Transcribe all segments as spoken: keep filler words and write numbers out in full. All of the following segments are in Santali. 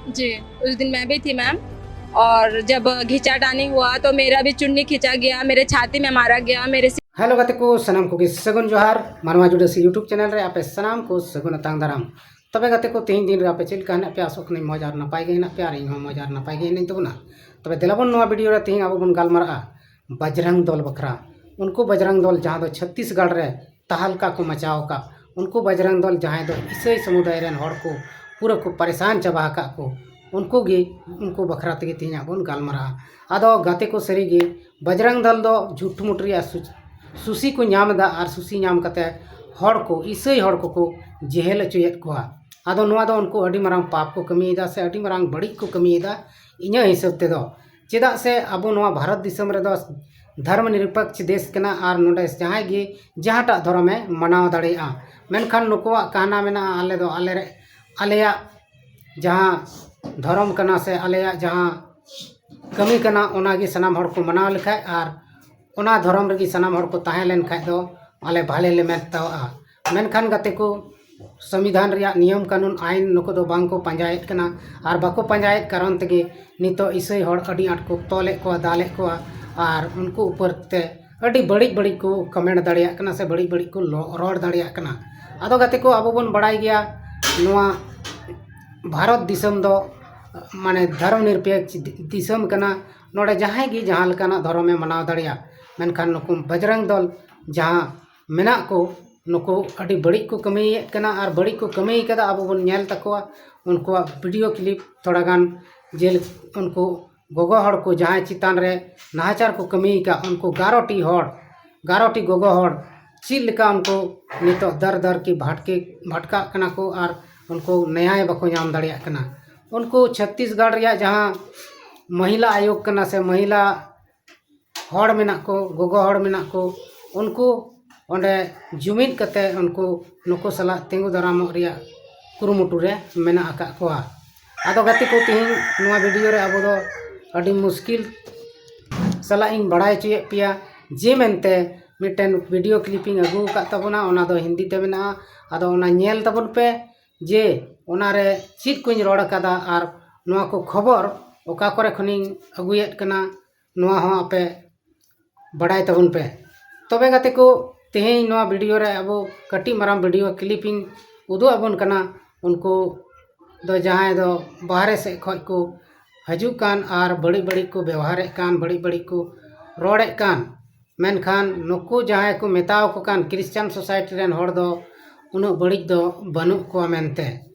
जी, उस दिन मैं भी थी, मैम। और जब घिचा टानी हुआ तो मेरा भी चुन्नी खींचा गया, मेरे छाती में मारा गया, मेरे सिर ᱦᱮᱞᱳ ᱜᱟᱛᱮ ᱠᱚ, ᱥᱟᱱᱟᱢ ᱠᱚᱜᱮ ᱥᱟᱹᱜᱩᱱ ᱡᱚᱦᱟᱨ ᱢᱟᱱᱣᱟ ᱡᱩᱰᱟᱹᱥᱤ YouTube ᱪᱮᱱᱮᱞ ᱨᱮ ᱟᱯᱮ ᱥᱟᱱᱟᱢ ᱠᱚ ᱥᱟᱹᱜᱩᱱ ᱟᱛᱟᱝ ᱫᱟᱨᱟᱢ᱾ ᱛᱚᱵᱮ ᱜᱟᱛᱮ ᱠᱚ, ᱛᱮᱦᱮᱧ ᱫᱤᱱ ᱨᱮ ᱟᱯᱮ ᱪᱮᱫ ᱞᱮᱠᱟ ᱦᱮᱱᱟᱜ ᱯᱮᱭᱟ? ᱟᱥᱚᱜ ᱠᱟᱹᱱᱟᱹᱧ ᱢᱚᱡᱽ ᱟᱨ ᱱᱟᱯᱟᱭ ᱜᱮ ᱦᱮᱱᱟᱜ ᱯᱮᱭᱟ ᱟᱨ ᱤᱧ ᱦᱚᱸ ᱢᱚᱡᱽ ᱟᱨ ᱱᱟᱯᱟᱭ ᱜᱮ ᱦᱮᱱᱟᱹᱧ ᱛᱟᱵᱚᱱᱟ᱾ ᱛᱚᱵᱮ ᱫᱮᱞᱟ ᱵᱚᱱ ᱱᱚᱣᱟ ᱵᱷᱤᱰᱤᱭᱳ ᱨᱮ ᱛᱮᱦᱮᱧ ᱟᱵᱚ ᱵᱚᱱ ᱜᱟᱞᱢᱟᱨᱟᱜᱼᱟ ᱵᱟᱡᱽᱨᱟᱝ ᱫᱚᱞ ᱵᱟᱠᱷᱨᱟ᱾ ᱩᱱᱠᱩ ᱵᱟᱡᱽᱨᱟᱝ ᱫᱚᱞ ᱡᱟᱦᱟᱸ ᱫᱚ ᱪᱷᱚᱛᱛᱤᱥᱜᱚᱲ ᱨᱮ ᱛᱟᱦᱟᱞᱠᱟ ᱠᱚ ᱢᱟᱪᱟᱣ ᱟᱠᱟᱫ, ᱩᱱᱠᱩ ᱵᱟᱡᱽᱨᱟᱝ ᱫᱚᱞ ᱡᱟᱦᱟᱸᱭ ᱫᱚ ᱤᱥᱟᱹᱭ ᱥᱚᱢᱩᱫᱟᱭ ᱨᱮᱱ ᱦᱚᱲ ᱠᱚ ᱯᱩᱨᱟᱹ ᱠᱚ ᱯᱟᱨᱮᱥᱟᱱ ᱪᱟᱵᱟ ᱟᱠᱟᱫ ᱠᱚ, ᱩᱱᱠᱩ ᱜᱮ, ᱩᱱᱠᱩ ᱵᱟᱠᱷᱨᱟ ᱛᱮᱜᱮ ᱛᱮᱦᱮᱧ ᱟᱵᱚ ᱵᱚᱱ ᱜᱟᱞᱢᱟᱨᱟᱜᱼᱟ᱾ ᱟᱫᱚ ᱜᱟᱛᱮ ᱠᱚ, ᱥᱟᱹᱨᱤ ᱜᱮ ᱵᱟᱡᱽᱨᱟᱝ ᱫᱚᱞ ᱫᱚ ᱡᱷᱩᱴ ᱢᱩᱴ ᱨᱮᱭᱟᱜ ᱥᱩ- ᱥᱩᱥᱤ ᱠᱚ ᱧᱟᱢ ᱮᱫᱟ ᱟᱨ ᱥᱩᱥᱤ ᱧᱟᱢ ᱠᱟᱛᱮ ᱦᱚᱲ ᱠᱚ, ᱤᱥᱟᱹᱭ ᱦᱚᱲ ᱠᱚᱠᱚ ᱡᱮᱦᱮᱞ ᱦᱚᱪᱚᱭᱮᱫ ᱠᱚᱣᱟ᱾ ᱟᱫᱚ ᱱᱚᱣᱟ ᱫᱚ ᱩᱱᱠᱩ ᱟᱹᱰᱤ ᱢᱟᱨᱟᱝ ᱯᱟᱯ ᱠᱚ ᱠᱟᱹᱢᱤᱭᱮᱫᱟ ᱥᱮ ᱟᱹᱰᱤ ᱢᱟᱨᱟᱝ ᱵᱟᱹᱲᱤᱡ ᱠᱚ ᱠᱟᱹᱢᱤᱭᱮᱫᱟ ᱤᱧᱟᱹᱜ ᱦᱤᱥᱟᱹᱵ ᱛᱮᱫᱚ᱾ ᱪᱮᱫᱟᱜ ᱥᱮ ᱟᱵᱚ ᱱᱚᱣᱟ ᱵᱷᱟᱨᱚᱛ ᱫᱤᱥᱚᱢ ᱨᱮᱫᱚ ᱫᱷᱚᱨᱢ ᱱᱤᱨᱚᱯᱮᱠᱷ ᱫᱮᱥ ᱠᱟᱱᱟ ᱟᱨ ᱱᱚᱰᱮ ᱡᱟᱦᱟᱸᱭ ᱜᱮ ᱡᱟᱦᱟᱸᱴᱟᱜ ᱫᱷᱚᱨᱚᱢᱮ ᱢᱟᱱᱟᱣ ᱫᱟᱲᱮᱭᱟᱜᱼᱟ᱾ ᱢᱮᱱᱠᱷᱟᱱ ᱱᱩᱠᱩᱣᱟᱜ ᱠᱟᱦᱱᱟ ᱢᱮᱱᱟᱜᱼᱟ, ᱟᱞᱮ ᱫᱚ ᱟᱞᱮ ᱨᱮ ᱟᱞᱮᱭᱟᱜ ᱡᱟᱦᱟᱸ ᱫᱷᱚᱨᱚᱢ ᱠᱟᱱᱟ ᱥᱮ ᱟᱞᱮᱭᱟᱜ ᱡᱟᱦᱟᱸ ᱠᱟᱹᱢᱤ ᱠᱟᱱᱟ, ᱚᱱᱟᱜᱮ ᱥᱟᱱᱟᱢ ᱦᱚᱲ ᱠᱚ ᱢᱟᱱᱟᱣ ᱞᱮᱠᱷᱟᱡ ᱟᱨ ᱚᱱᱟ ᱫᱷᱚᱨᱚᱢ ᱨᱮᱜᱮ ᱥᱟᱱᱟᱢ ᱦᱚᱲ ᱠᱚ ᱛᱟᱦᱮᱸ ᱞᱮᱱ ᱠᱷᱟᱡ ᱫᱚ ᱟᱞᱮ ᱵᱷᱟᱞᱮ ᱞᱮ ᱢᱮᱱ ᱛᱟᱣᱟᱜᱼᱟ᱾ ᱢᱮᱱᱠᱷᱟᱱ ᱜᱟᱛᱮ ᱠᱚ, ᱥᱚᱝᱵᱤᱫᱷᱟᱱ ᱨᱮᱭᱟᱜ ᱱᱤᱭᱚᱢ ᱠᱟᱹᱱᱩᱱ ᱟᱭᱤᱱ ᱱᱩᱠᱩ ᱫᱚ ᱵᱟᱝ ᱠᱚ ᱯᱟᱸᱡᱟᱭᱮᱫ ᱠᱟᱱᱟ ᱟᱨ ᱵᱟᱠᱚ ᱯᱟᱸᱡᱟᱭᱮᱫ ᱠᱟᱨᱚᱱ ᱛᱮᱜᱮ ᱱᱤᱛᱚᱜ ᱤᱥᱟᱹᱭ ᱦᱚᱲ ᱟᱹᱰᱤ ᱟᱸᱴ ᱠᱚ ᱛᱚᱞᱮᱫ ᱠᱚᱣᱟ, ᱫᱟᱞᱮᱫ ᱠᱚᱣᱟ ᱟᱨ ᱩᱱᱠᱩ ᱩᱯᱚᱨ ᱛᱮ ᱟᱹᱰᱤ ᱵᱟᱹᱲᱤᱡ ᱵᱟᱹᱲᱤᱡ ᱠᱚ ᱠᱚᱢᱮᱱᱴ ᱫᱟᱲᱮᱭᱟᱜ ᱠᱟᱱᱟ ᱥᱮ ᱵᱟᱹᱲᱤᱡ ᱵᱟᱹᱲᱤᱡ ᱠᱚ ᱞᱚ- ᱨᱚᱲ ᱫᱟᱲᱮᱭᱟᱜ ᱠᱟᱱᱟ᱾ ᱟᱫᱚ ᱜᱟᱛᱮ ᱠᱚ, ᱟᱵᱚ ᱵᱚᱱ ᱵᱟᱲᱟᱭ ᱜᱮᱭᱟ ᱱᱚᱣᱟ ᱵᱷᱟᱨᱚᱛ ᱫᱤᱥᱚᱢ ᱫᱚ ᱢᱟᱱᱮ ᱫᱷᱚᱨᱚᱢ ᱱᱤᱨᱯᱮᱠᱷ ᱫᱤᱥᱚᱢ ᱠᱟᱱᱟ᱾ ᱱᱚᱰᱮ ᱡᱟᱦᱟᱸᱭ ᱜᱮ ᱡᱟᱦᱟᱸ ᱞᱮᱠᱟᱱᱟᱜ ᱫᱷᱚᱨᱚᱢᱮ ᱢᱟᱱᱟᱣ ᱫᱟᱲᱮᱭᱟᱜᱼᱟ᱾ ᱢᱮᱱᱠᱷᱟᱱ ᱱᱩᱠᱩ ᱵᱟᱡᱽᱨᱟᱝ ᱫᱚᱞ ᱡᱟᱦᱟᱸ ᱢᱮᱱᱟᱜ ᱠᱚ, ᱱᱩᱠᱩ ᱟᱹᱰᱤ ᱵᱟᱹᱲᱤᱡ ᱠᱚ ᱠᱟᱹᱢᱤᱭᱮᱫ ᱠᱟᱱᱟ ᱟᱨ ᱵᱟᱹᱲᱤᱡ ᱠᱚ ᱠᱟᱹᱢᱤ ᱠᱟᱫᱟ᱾ ᱟᱵᱚ ᱵᱚᱱ ᱧᱮᱞ ᱛᱟᱠᱚᱣᱟ ᱩᱱᱠᱩᱣᱟᱜ ᱵᱷᱤᱰᱤᱭᱳ ᱠᱞᱤᱯ ᱛᱷᱚᱲᱟ ᱜᱟᱱ, ᱡᱮ ᱩᱱᱠᱩ ᱜᱚᱜᱚ ᱦᱚᱲ ᱠᱚ ᱡᱟᱦᱟᱸᱭ ᱪᱮᱛᱟᱱ ᱨᱮ ᱱᱟᱦᱟᱪᱟᱨ ᱠᱚ ᱠᱟᱹᱢᱤ ᱟᱠᱟᱫ, ᱩᱱᱠᱩ ᱜᱟᱨᱚ ᱴᱤ ᱦᱚᱲ, ᱜᱟᱨᱚ ᱴᱤ ᱜᱚᱜᱚ ᱦᱚᱲ ᱪᱮᱫ ᱞᱮᱠᱟ ᱩᱱᱠᱩ ᱱᱤᱛᱚᱜ ᱫᱟᱨ ᱫᱟᱨ ᱠᱤ ᱵᱷᱟᱴᱠᱮ ᱵᱷᱟᱴᱠᱟᱜ ᱠᱟᱱᱟ ᱠᱚ ᱟᱨ ᱩᱱᱠᱩ ᱱᱮᱭᱟᱭ ᱵᱟᱠᱚ ᱧᱟᱢ ᱫᱟᱲᱮᱭᱟᱜ ᱠᱟᱱᱟ᱾ ᱩᱱᱠᱩ ᱪᱷᱚᱛᱛᱤᱥᱜᱚᱲ ᱨᱮᱭᱟᱜ ᱡᱟᱦᱟᱸ ᱢᱚᱦᱤᱞᱟ ᱟᱭᱳᱜᱽ ᱠᱟᱱᱟ ᱥᱮ ᱢᱚᱦᱤᱞᱟ ᱦᱚᱲ ᱢᱮᱱᱟᱜ ᱠᱚ, ᱜᱚᱜᱚ ᱦᱚᱲ ᱢᱮᱱᱟᱜ ᱠᱚ, ᱩᱱᱠᱩ ᱚᱸᱰᱮ ᱡᱩᱢᱤᱫ ᱠᱟᱛᱮ ᱩᱱᱠᱩ ᱱᱩᱠᱩ ᱥᱟᱞᱟᱜ ᱛᱤᱸᱜᱩ ᱫᱟᱨᱟᱢᱚᱜ ᱨᱮᱭᱟᱜ ᱠᱩᱨᱩᱢᱩᱴᱩ ᱨᱮ ᱢᱮᱱᱟᱜ ᱟᱠᱟᱫ ᱠᱚᱣᱟ᱾ ᱟᱫᱚ ᱜᱟᱛᱮ ᱠᱚ, ᱛᱮᱦᱮᱧ ᱱᱚᱣᱟ ᱵᱷᱤᱰᱤᱭᱳ ᱨᱮ ᱟᱵᱚ ᱫᱚ ᱟᱹᱰᱤ ᱢᱩᱥᱠᱤᱞ ᱥᱟᱞᱟᱜ ᱤᱧ ᱵᱟᱲᱟᱭ ᱦᱚᱪᱚᱭᱮᱫ ᱯᱮᱭᱟ ᱡᱮ ᱢᱮᱱᱛᱮ ᱢᱤᱫᱴᱮᱱ ᱵᱷᱤᱰᱤᱭᱳ ᱠᱞᱤᱯ ᱤᱧ ᱟᱹᱜᱩ ᱟᱠᱟᱫ ᱛᱟᱵᱚᱱᱟ, ᱚᱱᱟ ᱫᱚ ᱦᱤᱱᱫᱤ ᱛᱮ ᱢᱮᱱᱟᱜᱼᱟ᱾ ᱟᱫᱚ ᱚᱱᱟ ᱧᱮᱞ ᱛᱟᱵᱚᱱ ᱯᱮ᱾ ᱡᱮ ᱚᱱᱟᱨᱮ ᱪᱮᱫ ᱠᱚᱧ ᱨᱚᱲ ᱟᱠᱟᱫᱟ ᱟᱨ ᱱᱚᱣᱟ ᱠᱚ ᱠᱷᱚᱵᱚᱨ ᱚᱠᱟ ᱠᱚᱨᱮ ᱠᱷᱚᱱᱤᱧ ᱟᱹᱜᱩᱭᱮᱫ ᱠᱟᱱᱟ, ᱱᱚᱣᱟ ᱦᱚᱸ ᱟᱯᱮ ᱵᱟᱰᱟᱭ ᱛᱟᱵᱚᱱ ᱯᱮ᱾ ᱛᱚᱵᱮ ᱜᱟᱛᱮ ᱠᱚ, ᱛᱮᱦᱮᱧ ᱱᱚᱣᱟ ᱵᱷᱤᱰᱤᱭᱳ ᱨᱮ ᱟᱵᱚ ᱠᱟᱹᱴᱤᱡ ᱢᱟᱨᱟᱝ ᱵᱷᱤᱰᱤᱭᱳ ᱠᱞᱤᱯ ᱤᱧ ᱩᱫᱩᱜ ᱟᱵᱚᱱ ᱠᱟᱱᱟ᱾ ᱩᱱᱠᱩ ᱫᱚ ᱡᱟᱦᱟᱸᱭ ᱫᱚ ᱵᱟᱦᱨᱮ ᱥᱮᱫ ᱠᱷᱚᱱ ᱠᱚ ᱦᱤᱡᱩᱜ ᱠᱟᱱ ᱟᱨ ᱵᱟᱹᱲᱤᱡ ᱵᱟᱹᱲᱤᱡ ᱠᱚ ᱵᱮᱣᱦᱟᱨᱮᱫ ᱠᱟᱱ, ᱵᱟᱹᱲᱤᱡ ᱵᱟᱹᱲᱤᱡ ᱠᱚ ᱨᱚᱲᱮᱫ ᱠᱟᱱ, ᱢᱮᱱᱠᱷᱟᱱ ᱱᱩᱠᱩ ᱡᱟᱦᱟᱸᱭ ᱠᱚ ᱢᱮᱛᱟᱣ ᱠᱚ ᱠᱟᱱ ᱠᱷᱨᱤᱥᱪᱟᱱ ᱥᱳᱥᱟᱭᱴᱤ ᱨᱮᱱ ᱦᱚᱲ ᱫᱚ ᱩᱱᱟᱹᱜ ᱵᱟᱹᱲᱤᱡ ᱫᱚ ᱵᱟᱹᱱᱩᱜ ᱠᱚᱣᱟ ᱢᱮᱱᱛᱮ᱾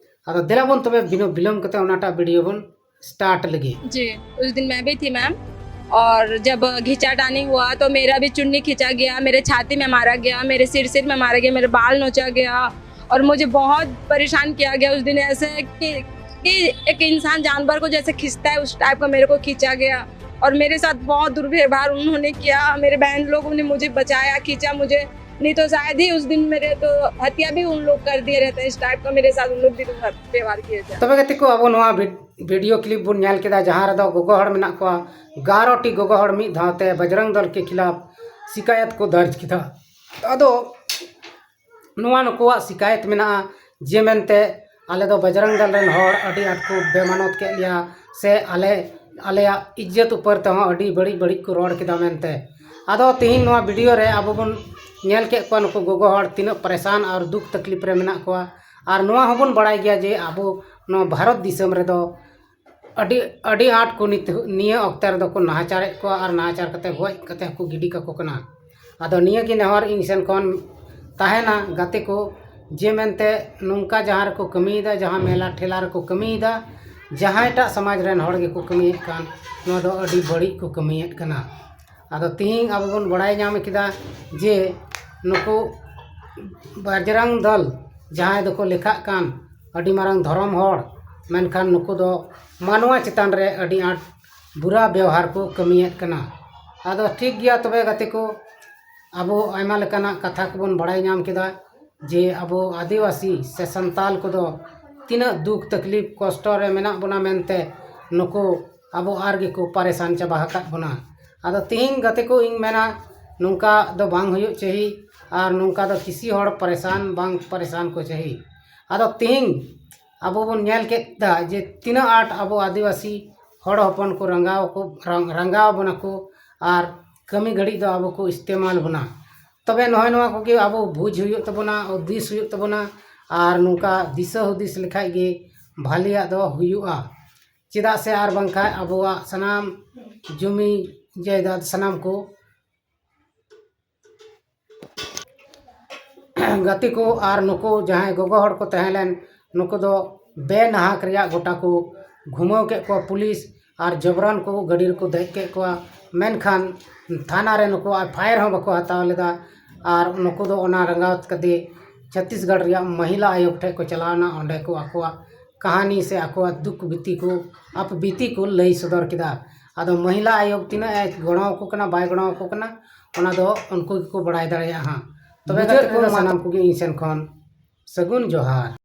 ᱟᱫᱚ ᱫᱮᱞᱟ ᱵᱚᱱ ᱛᱚᱵᱮ ᱵᱤᱱᱟᱹ ᱵᱤᱞᱚᱢ ᱠᱟᱛᱮ ᱚᱱᱟᱴᱟᱜ ᱵᱷᱤᱰᱤᱭᱳ ᱵᱚᱱ ᱥᱴᱟᱨᱴ ᱞᱮᱜᱮ᱾ जी, उस दिन मैं भी थी, मैम। और जब घिचा डानी हुआ तो मेरा भी चुन्नी खींचा गया, मेरे छाती में मारा गया, मेरे सिर सिर में मारा गया, मेरे बाल नोचा गया और मुझे बहुत परेशान किया गया उस दिन। ऐसे कि, कि एक इंसान जानवर को जैसे खींचता है, उस टाइप का मेरे को खींचा गया। और मेरे साथ बहुत दुर्व्यवहार उन्होंने किया। मेरे बहन लोगों ने मुझे बचाया, खींचा मुझे, नहीं तो शायद ही उस दिन मेरे तो हत्या भी उन लोग कर दिए रहते। इस टाइप का मेरे साथ उन लोग दुर्व्यवहार किए थे। ᱛᱚᱵᱮ ᱜᱟᱛᱮ ᱠᱚ, ᱟᱵᱚ ᱱᱚᱣᱟ ᱵᱷᱤᱰᱤᱭᱳ ᱠᱞᱤᱯ ᱵᱚᱱ ᱧᱮᱞ ᱠᱮᱫᱟ, ᱡᱟᱦᱟᱸ ᱨᱮᱫᱚ ᱜᱚᱜᱚ ᱦᱚᱲ ᱢᱮᱱᱟᱜ ᱠᱚᱣᱟ, ᱮᱜᱟᱨᱚ ᱴᱤ ᱜᱚᱜᱚ ᱦᱚᱲ ᱢᱤᱫ ᱫᱷᱟᱣ ᱛᱮ ᱵᱚᱡᱽᱨᱚᱝ ᱫᱚᱞ ᱠᱮ ᱠᱷᱤᱞᱟᱯ ᱥᱤᱠᱟᱭᱚᱛ ᱠᱚ ᱫᱟᱨᱡᱽ ᱠᱮᱫᱟ᱾ ᱟᱫᱚ ᱱᱚᱣᱟ ᱱᱩᱠᱩᱣᱟᱜ ᱥᱤᱠᱟᱭᱚᱛ ᱢᱮᱱᱟᱜᱼᱟ ᱡᱮ ᱢᱮᱱᱛᱮ ᱟᱞᱮ ᱫᱚ ᱵᱚᱡᱽᱨᱚᱝ ᱫᱚᱞ ᱨᱮᱱ ᱦᱚᱲ ᱟᱹᱰᱤ ᱟᱸᱴ ᱠᱚ ᱵᱮᱢᱟᱱᱚᱛ ᱠᱮᱫ ᱞᱮᱭᱟ, ᱥᱮ ᱟᱞᱮ ᱟᱞᱮᱭᱟᱜ ᱤᱡᱽᱡᱚᱛ ᱩᱯᱚᱨ ᱛᱮᱦᱚᱸ ᱟᱹᱰᱤ ᱵᱟᱹᱲᱤᱡ ᱵᱟᱹᱲᱤᱡ ᱠᱚ ᱨᱚᱲ ᱠᱮᱫᱟ ᱢᱮᱱᱛᱮ᱾ ᱟᱫᱚ ᱛᱮᱦᱮᱧ ᱱᱚᱣᱟ ᱵᱷᱤᱰᱤᱭᱳ ᱨᱮ ᱟᱵᱚ ᱵᱚᱱ ᱧᱮᱞ ᱠᱮᱫ ᱠᱚᱣᱟ ᱱᱩᱠᱩ ᱜᱚᱜᱚ ᱦᱚᱲ ᱛᱤᱱᱟᱹᱜ ᱯᱟᱨᱮᱥᱟᱱ ᱟᱨ ᱫᱩᱠ ᱛᱟᱠᱞᱤᱯ ᱨᱮ ᱢᱮᱱᱟᱜ ᱠᱚᱣᱟ᱾ ᱟᱨ ᱱᱚᱣᱟ ᱦᱚᱸᱵᱚᱱ ᱵᱟᱲᱟᱭ ᱜᱮᱭᱟ ᱡᱮ ᱟᱵᱚ ᱱᱚᱣᱟ ᱵᱷᱟᱨᱚᱛ ᱫᱤᱥᱚᱢ ᱨᱮᱫᱚ ᱟᱹᱰᱤ ᱟᱹᱰᱤ ᱟᱸᱴ ᱠᱚ ᱱᱤᱛ ᱱᱤᱭᱟᱹ ᱚᱠᱛᱮ ᱨᱮᱫᱚ ᱠᱚ ᱱᱟᱦᱟᱪᱟᱨᱮᱫ ᱠᱚᱣᱟ ᱟᱨ ᱱᱟᱦᱟᱪᱟᱨ ᱠᱟᱛᱮ ᱜᱚᱡ ᱠᱟᱛᱮ ᱦᱚᱸᱠᱚ ᱜᱤᱰᱤ ᱠᱟᱠᱚ ᱠᱟᱱᱟ᱾ ᱟᱫᱚ ᱱᱤᱭᱟᱹ ᱜᱮ ᱱᱮᱦᱚᱨ ᱤᱧ ᱥᱮᱱ ᱠᱷᱚᱱ ᱛᱟᱦᱮᱱᱟ ᱜᱟᱛᱮ ᱠᱚ, ᱡᱮ ᱢᱮᱱᱛᱮ ᱱᱚᱝᱠᱟ ᱡᱟᱦᱟᱸ ᱨᱮᱠᱚ ᱠᱟᱹᱢᱤᱭᱮᱫᱟ, ᱡᱟᱦᱟᱸ ᱢᱮᱞᱟ ᱴᱷᱮᱞᱟ ᱨᱮᱠᱚ ᱠᱟᱹᱢᱤᱭᱮᱫᱟ, ᱡᱟᱦᱟᱸᱭᱴᱟᱜ ᱥᱚᱢᱟᱡᱽ ᱨᱮᱱ ᱦᱚᱲ ᱜᱮᱠᱚ ᱠᱟᱹᱢᱤᱭᱮᱫ ᱠᱟᱱ, ᱱᱚᱣᱟ ᱫᱚ ᱟᱹᱰᱤ ᱵᱟᱹᱲᱤᱡ ᱠᱚ ᱠᱟᱹᱢᱤᱭᱮᱫ ᱠᱟᱱᱟ᱾ ᱟᱫᱚ ᱛᱤᱦᱤᱧ ᱟᱵᱚ ᱵᱚᱱ ᱵᱟᱲᱟᱭ ᱧᱟᱢ ᱠᱮᱫᱟ ᱡᱮ ᱱᱩᱠᱩ ᱵᱟᱡᱽᱨᱟᱝ ᱫᱚᱞ ᱡᱟᱦᱟᱸᱭ ᱫᱚᱠᱚ ᱞᱮᱠᱷᱟᱜ ᱠᱟᱱ ᱟᱹᱰᱤ ᱢᱟᱨᱟᱝ ᱫᱷᱚᱨᱚᱢ ᱦᱚᱲ, ᱢᱮᱱᱠᱷᱟᱱ ᱱᱩᱠᱩ ᱫᱚ ᱢᱟᱱᱣᱟ ᱪᱮᱛᱟᱱ ᱨᱮ ᱟᱹᱰᱤ ᱟᱸᱴ ᱵᱩᱨᱟ ᱵᱮᱣᱦᱟᱨ ᱠᱚ ᱠᱟᱹᱢᱤᱭᱮᱫ ᱠᱟᱱᱟ᱾ ᱟᱫᱚ ᱴᱷᱤᱠ ᱜᱮᱭᱟ ᱛᱚᱵᱮ ᱜᱟᱛᱮ ᱠᱚ, ᱟᱵᱚ ᱟᱭᱢᱟ ᱞᱮᱠᱟᱱᱟᱜ ᱠᱟᱛᱷᱟ ᱠᱚᱵᱚᱱ ᱵᱟᱲᱟᱭ ᱧᱟᱢ ᱠᱮᱫᱟ ᱡᱮ ᱟᱵᱚ ᱟᱹᱫᱤᱵᱟᱹᱥᱤ ᱥᱮ ᱥᱟᱱᱛᱟᱞ ᱠᱚᱫᱚ ᱛᱤᱱᱟᱹᱜ ᱫᱩᱠ ᱛᱟᱠᱞᱤᱯ ᱠᱚᱥᱴᱚ ᱨᱮ ᱢᱮᱱᱟᱜ ᱵᱚᱱᱟ ᱢᱮᱱᱛᱮ ᱱᱩᱠᱩ ᱟᱵᱚ ᱟᱨ ᱜᱮᱠᱚ ᱯᱟᱨᱮᱥᱟᱱ ᱪᱟᱵᱟ ᱟᱠᱟᱫ ᱵᱚᱱᱟ᱾ ᱟᱫᱚ ᱛᱤᱦᱤᱧ ᱜᱟᱛᱮ ᱠᱚ ᱤᱧ ᱢᱮᱱᱟ ᱱᱚᱝᱠᱟ ᱫᱚ ᱵᱟᱝ ᱦᱩᱭᱩᱜ ᱪᱟᱹᱦᱤ ᱟᱨ ᱱᱚᱝᱠᱟ ᱫᱚ ᱠᱤᱥᱤ ᱦᱚᱲ ᱯᱟᱨᱮᱥᱟᱱ ᱵᱟᱝ ᱯᱟᱨᱮᱥᱟᱱ ᱠᱚ ᱪᱟᱹᱦᱤ᱾ ᱟᱫᱚ ᱛᱤᱦᱤᱧ ᱟᱵᱚ ᱵᱚᱱ ᱧᱮᱞ ᱠᱮᱫ ᱫᱟ ᱡᱮ ᱛᱤᱱᱟᱹᱜ ᱟᱸᱴ ᱟᱵᱚ ᱟᱹᱫᱤᱵᱟᱹᱥᱤ ᱦᱚᱲ ᱦᱚᱯᱚᱱ ᱠᱚ ᱨᱟᱸᱜᱟᱣ ᱠᱚ ᱨᱟᱝ- ᱨᱟᱸᱜᱟᱣ ᱵᱚᱱᱟ ᱠᱚ, ᱟᱨ ᱠᱟᱹᱢᱤ ᱜᱷᱟᱹᱲᱤᱡ ᱫᱚ ᱟᱵᱚ ᱠᱚ ᱤᱥᱛᱮᱢᱟᱞ ᱵᱚᱱᱟ᱾ ᱛᱚᱵᱮ ᱱᱚᱜᱼᱚᱭ ᱱᱚᱣᱟ ᱠᱚᱜᱮ ᱟᱵᱚ ᱵᱩᱡᱽ ᱦᱩᱭᱩᱜ ᱛᱟᱵᱚᱱᱟ, ᱦᱩᱫᱤᱥ ᱦᱩᱭᱩᱜ ᱛᱟᱵᱚᱱᱟ, ᱟᱨ ᱱᱚᱝᱠᱟ ᱫᱤᱥᱟᱹ ᱦᱩᱫᱤᱥ ᱞᱮᱠᱷᱟᱡ ᱜᱮ ᱵᱷᱟᱞᱮᱭᱟᱜ ᱫᱚ ᱦᱩᱭᱩᱜᱼᱟ᱾ ᱪᱮᱫᱟᱜ ᱥᱮ ᱟᱨ ᱵᱟᱝᱠᱷᱟᱡ ᱟᱵᱚᱣᱟᱜ ᱥᱟᱱᱟᱢ ᱡᱩᱢᱤ ᱡᱟᱭᱫᱟᱫ ᱥᱟᱱᱟᱢ ᱠᱚ ᱜᱟᱛᱮ ᱠᱚ ᱟᱨ ᱱᱩᱠᱩ ᱡᱟᱦᱟᱸᱭ ᱜᱚᱜᱚ ᱦᱚᱲ ᱠᱚ ᱛᱟᱦᱮᱸ ᱞᱮᱱ, ᱱᱩᱠᱩ ᱫᱚ ᱵᱮᱱᱟᱦᱟᱠ ᱨᱮᱭᱟᱜ ᱜᱚᱴᱟ ᱠᱚ ᱜᱷᱩᱢᱟᱹᱣ ᱠᱮᱫ ᱠᱚᱣᱟ ᱯᱩᱞᱤᱥ, ᱟᱨ ᱡᱚᱵᱨᱟᱱ ᱠᱚ ᱜᱟᱹᱰᱤ ᱨᱮᱠᱚ ᱫᱮᱡ ᱠᱮᱫ ᱠᱚᱣᱟ᱾ ᱢᱮᱱᱠᱷᱟᱱ ᱛᱷᱟᱱᱟ ᱨᱮ ᱱᱩᱠᱩ ᱮᱯᱷ ᱟᱭ ᱟᱨ ᱦᱚᱸ ᱵᱟᱠᱚ ᱦᱟᱛᱟᱣ ᱞᱮᱫᱟ᱾ ᱟᱨ ᱱᱩᱠᱩ ᱫᱚ ᱚᱱᱟ ᱨᱟᱸᱜᱟᱣ ᱠᱟᱛᱮ ᱪᱷᱚᱛᱤᱥᱜᱚᱲ ᱨᱮᱭᱟᱜ ᱢᱚᱦᱤᱞᱟ ᱟᱭᱳᱜᱽ ᱴᱷᱮᱱ ᱠᱚ ᱪᱟᱞᱟᱣ ᱮᱱᱟ᱾ ᱚᱸᱰᱮ ᱠᱚ ᱟᱠᱚᱣᱟᱜ ᱠᱟᱹᱦᱱᱤ ᱥᱮ ᱟᱠᱚᱣᱟᱜ ᱫᱩᱠ ᱵᱤᱛᱤ ᱠᱚ, ᱟᱯ ᱵᱤᱛᱤ ᱠᱚ ᱞᱟᱹᱭ ᱥᱚᱫᱚᱨ ᱠᱮᱫᱟ᱾ ᱟᱫᱚ ᱢᱚᱦᱤᱞᱟ ᱟᱭᱳᱜᱽ ᱛᱤᱱᱟᱹᱜ ᱮ ᱜᱚᱲᱚ ᱟᱠᱚ ᱠᱟᱱᱟ, ᱵᱟᱭ ᱜᱚᱲᱚ ᱟᱠᱚ ᱠᱟᱱᱟ, ᱚᱱᱟ ᱫᱚ ᱩᱱᱠᱩ ᱜᱮᱠᱚ ᱵᱟᱲᱟᱭ ᱫᱟᱲᱮᱭᱟᱜᱼᱟ ᱦᱟᱸᱜ᱾ ᱛᱚᱵᱮ ᱢᱩᱪᱟᱹᱫ ᱜᱟᱛᱮ ᱠᱚ, ᱨᱮᱫᱚ ᱢᱟ ᱥᱟᱱᱟᱢ ᱠᱚᱜᱮ ᱤᱧ ᱥᱮᱱ ᱠᱷᱚᱱ ᱥᱟᱹᱜᱩᱱ ᱡᱚᱦᱟᱨ᱾